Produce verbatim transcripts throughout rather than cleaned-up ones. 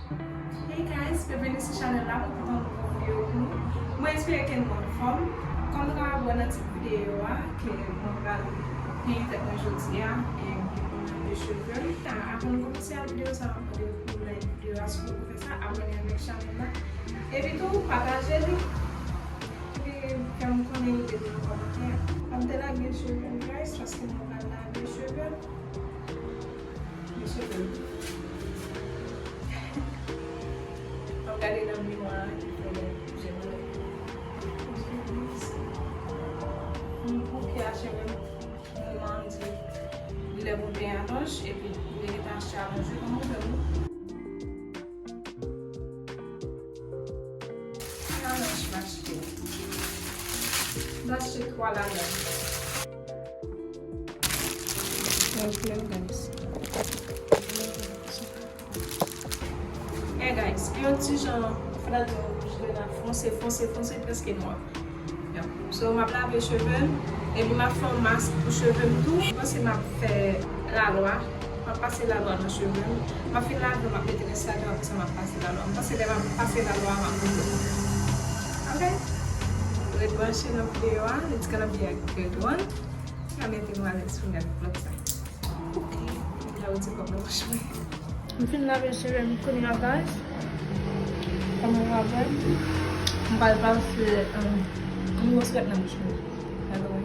Hey guys, byenveni sou chanèl la, mwen pote yon nouvo videyo pou nou. Mwen espere ke nou anfòm. Kòm nou kapab wè nan tit videyo a, ke mwen pral penyen tèt mwen jodi a, e mwen lave cheve m. Avan nou kòmanse ak videyo sa, mwen mande w pou like videyo a, si w poko fè sa, abòne avèk chanèl la. Epi tou, pataje li. Epi fè m konnen ide nou nan kòmantè. M ap delage cheve m, guys, paske mwen pral lave cheve m. Mesye, m ap gade nan miwa a, epi fè lè jèn mwen. M bouke a cheve m, m di, li lè pou m peye alonj, epi m te gentan achte alonj wi, kòman w fè wi? Alonj m achte. M achte twa ladan. Mwen flèm, guys. Eh guys, yon ti jan flan wouj grenn fonse, fonse, fonse, prèske nwa. So, m ap lave cheve m, epi m ap fè yon mask pou cheve m tou. Mwen panse m ap fè lalwa, m ap pase lalwa nan cheve m. M ap fin lave, m ap mete nan sèvyèt, apre sa m ap pase lalwa. M panse lè m ap pase lalwa, m ap mete. Ok? Ret branche nan videyo a, let's gonna be a good one. Sa mete nou alèz pou n gade vlòg sa. Ok, m deja retire kòb nan bouch mwen. M fin lave cheve m kounye a, guys. Kòman w ap wè? M pral pase, um, yon gwo swèt nan bouch mwen. Gade wè.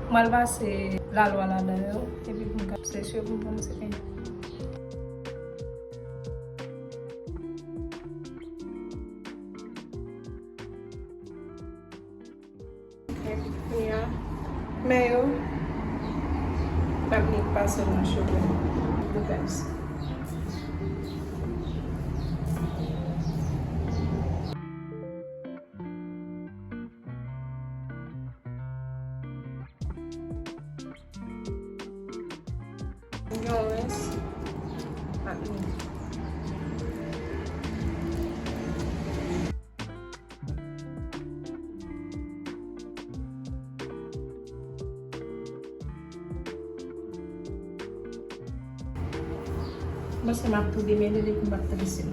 M pral pase lalwa ladan yo, epi pou m ka pase cheve m pou m se penyen. Kounye a, men yo, m ap nik pase nan cheve m. Look at this. Yon rens, m ap nik. Mwen se m ap tou demele depi m ap trese l.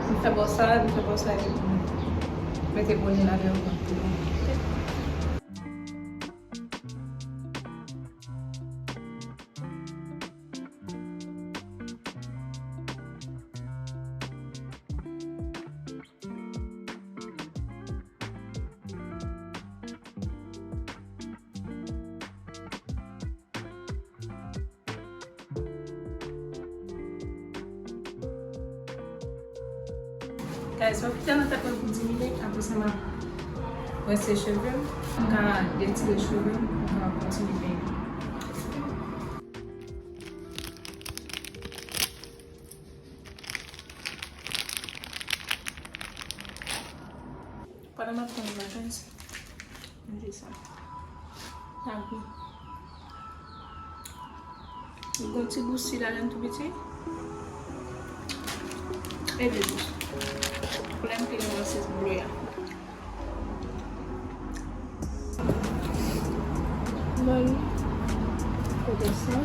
M fè bò sa, m fè bò sa, epi m mete bone ladan l. Guys, m ap kite nan tèt mwen pou dis minit, apre sa m ap rense cheve m, m ka detire cheve m, m ka kontinye penyen. Pandan m ap tann vakans, m di sa. Sa gou. Li gon ti gou si ladan l tou piti. E de dous. Koulè m te renmen se ble a. Mwen, kote sa?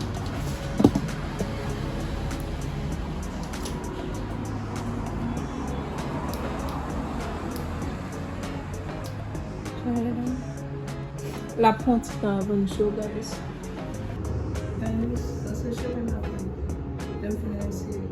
L ap pran ti tan avan l cho, gade sa. Sa se cheve m ap pran. Lè m fin eseye.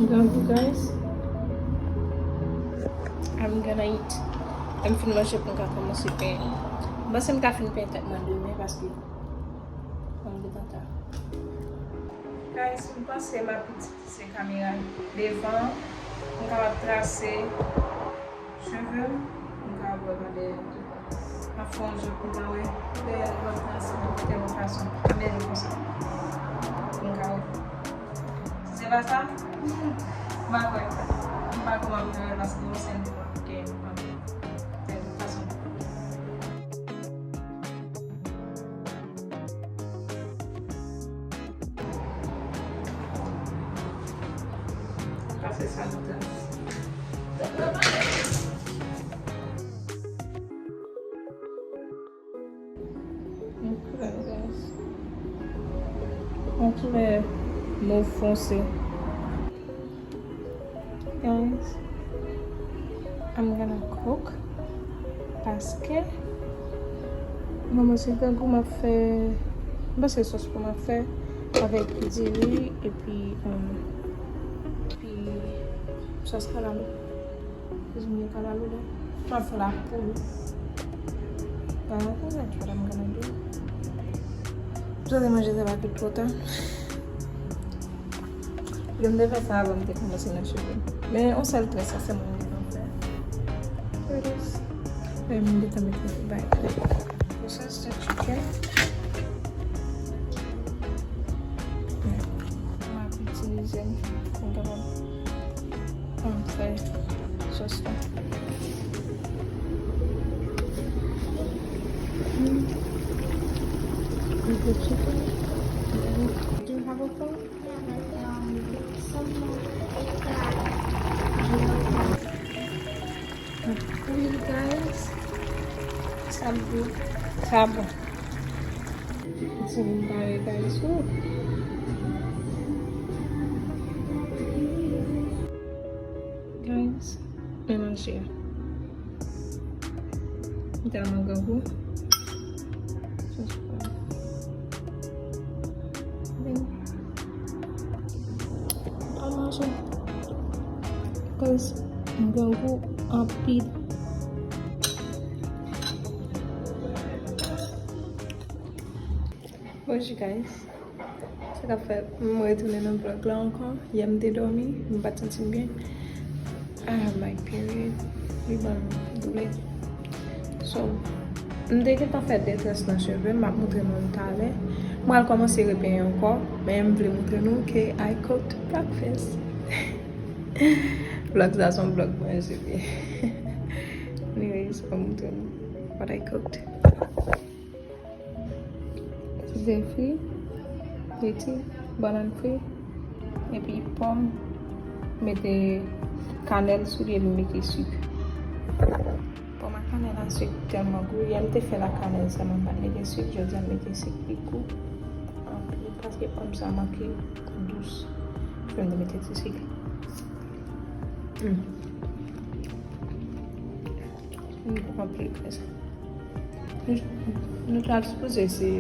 Gade, guys. I'm gonna eat. Lè m fin manje pou m ka kòmanse penyen. M panse m ka fin penyen tèt mwen demen paske mwen gentan ta. Guys, m panse m ap itilize kamera devan an pou m kapab trase cheve m, pou m kapab wè pa dèyè tou. M ap fè yon zòt pou m ka wè dèyè l, m ap trase l de yon fason, m ap mennen l konsa pou m ka wè. Si se pa sa, m pa kwè. M pa kwè m ap fè l paske yon sèl de mwen ki gen yon fason. Pase sa nan tèt. Yon koulè, guys. Yon koulè mov fonse. Guys, I'm gonna cook paske mwen se grangou m ap fè, m panse sòs pou m ap fè avèk diri epi, um, epi sòs kalalou. Kizin yo kalalou la. M ap fè lapoul. Guys, that's what I'm gonna do. M santi manje sa va vin twò ta. Yo, m te fè sa avan m te kòmanse nan cheve m. Men yon sèl trè sa se mwen ki konn fè. Here it is. Men m gentan mete bay. Processed chicken. M ap itilize l pou m kapab, um, fè sòs la. Mm. With the chicken. Do you have a phone? Wi, guys. Sa bon. Sa bon. Ti moun pare, guys. Woo. Guys, men manje a. Li tèlman grangou. Al manje. Cause m grangou anpil. Bonjou, guys. Sa k ap fèt? M retounen nan vlog la ankò. Yè m te dòmi, m pa t santi m byen. I have my period. Li ban m doulè. So, m te gentan fè de très nan cheve m, m ap montre nou l talè. M pral kòmanse repenyen ankò, men m vle montre nou ke I cooked breakfast. Vlog sa se yon vlog manje wi. Anyways, m ap montre nou what I cooked. Ze fri, leti, bannann fri, epi pòm, mete kanèl sou li epi mete sik. Pòm ak kanèl la, sik tèlman gou. Yè m te fè l ak kanèl sèlman, m pa t mete sik. Jodi a m mete sik, li gou anpil paske pòm sa manke dous. Fè m te mete ti sik. Mm. M pran pli près. Nou, nou ta sipoze eseye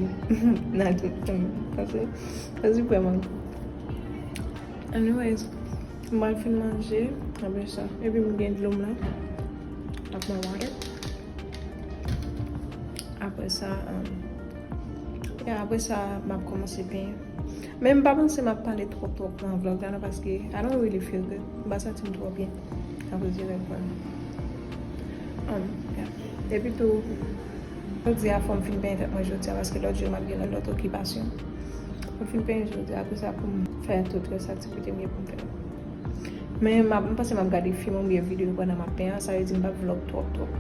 nan tout tan. Paske, paske vrèman. Anyways, m pral fin manje. Apre sa, epi m gen dlo m la. Ak mwen water. Apre sa, um, yeah, apre sa, m ap kòmanse penyen. Men m pa panse m ap pale twòp twòp nan vlog la non, paske I don't really feel good. M pa santi m twò byen akoz dirèk mwen. Um, yeah. Epi tou, jodi a fò m fin penyen tèt mwen jodi a, paske lòt jou m ap gen lòt okipasyon. Fò m fin penyen jodi a, apre sa pou m fè tout rès aktivite m gen pou m fè. Men m ap, m panse m ap gade fim oubyen videyo pandan m ap penyen, sa vle di m p ap vlog twòp twòp.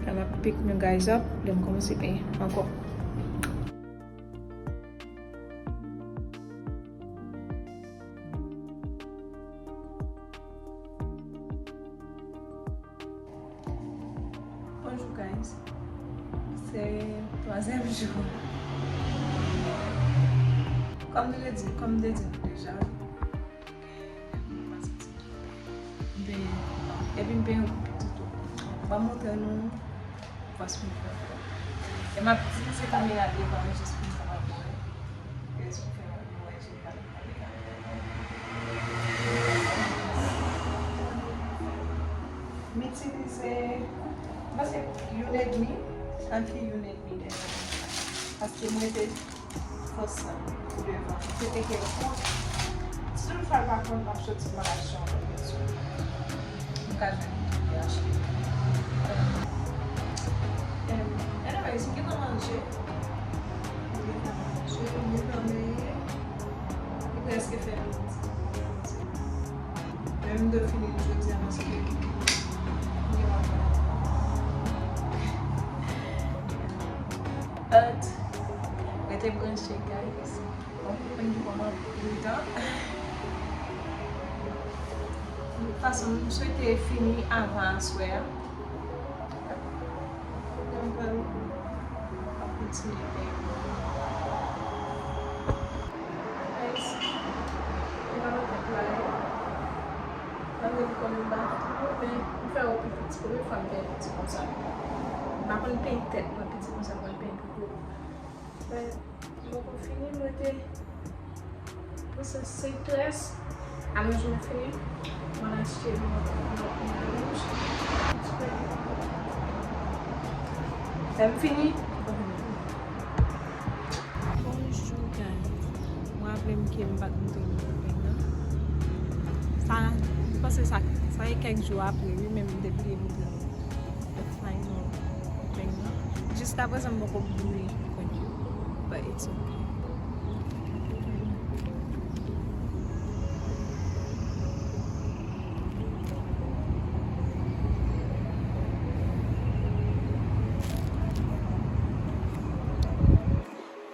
An m ap pick you guys up lè m kòmanse penyen ankò. Bonjou guys. Se twazyèm jou. Kòm nou te di, kòm m te di nou deja, m pa santi m twò byen. M penyen, epi m penyen yon kou piti tou. M ap montre nou fason m fè. E m ap itilize kamera devan an jis pou m kapab wè rezon fè nou wè je pa nan kamera. M itilize, m panse youn edmi, antre youn edmi de sa. Paske mwen te fòs sa pou devan. Se te kèk fwa. Si tout fwa l pa konn, m ap soti, m al achte yon lòt vèsyon. M ka jwenn li tou achte. Em, anyways, m gentan manje. M gentan manje, m gentan menye. Li prèske fè midi. Men m dwe fini l jodi a paske m gen yon apèl. But, rete branche, guys. Bon, m konn gen kòman pridan. De tout fason, m swete fini avan aswè a. Mwen pral kontinye peye. Guys, mwen pa mete pla yo. Mwen mete kòm yon baton, men m fè yo pi piti. Premye fwa m fè piti konsa. M pa konn peye tèt mwen piti konsa, mwen peye pi gwo. Men, m poko fini, mwen te Pou sa se tres. Alonjman fini. Mwen achte yon, yon, yon alonj. Lè m fini. Bonjou, guys. Mwen raple m ke m pa t montre nou peng nan. Sa, m panse sa, sa e kèk jou apre, wi, men m te bliye montre nou. Final peng nan. Jiskaprezan, m poko bouyi peng nan. But it's okay.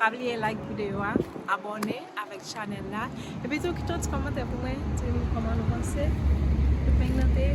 Pa bliye like videyo a, abòne avèk chanèl la. Epi tou, kite yon ti kòmantè pou mwen, di m kòman nou panse. Peng nan te